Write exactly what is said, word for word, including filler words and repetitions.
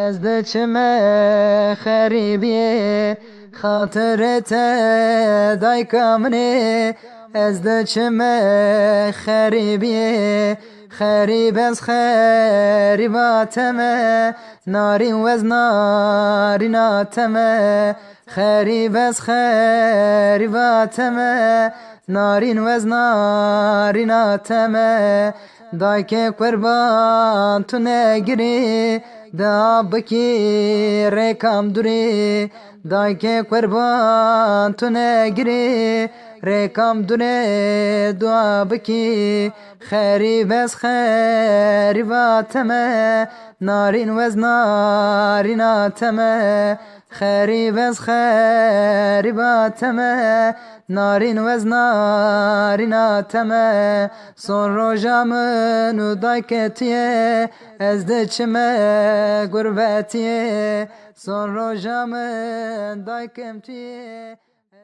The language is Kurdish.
Ez diçime xerîbiyê, xatirê te dayka min ê. Ez diçime xerîbiyê, xerîb ez xerîba te me. Narîn wez narîna te me, xerîb ez xerîba te me. Narîn wez narîna te me. Dayke kurban tu negirî, dua bikî rêkam durî. Dayke kurban tu negirî, rêkam durê dua bikî. Xerîb ez xerîba te me, narîn wez narîna te me. Xerîb ez xerîba te me, narîn wez narîna te me. Son roja min û dayke tu ye, ez diçime gurbetiyê. Son roja min daykem tu ye.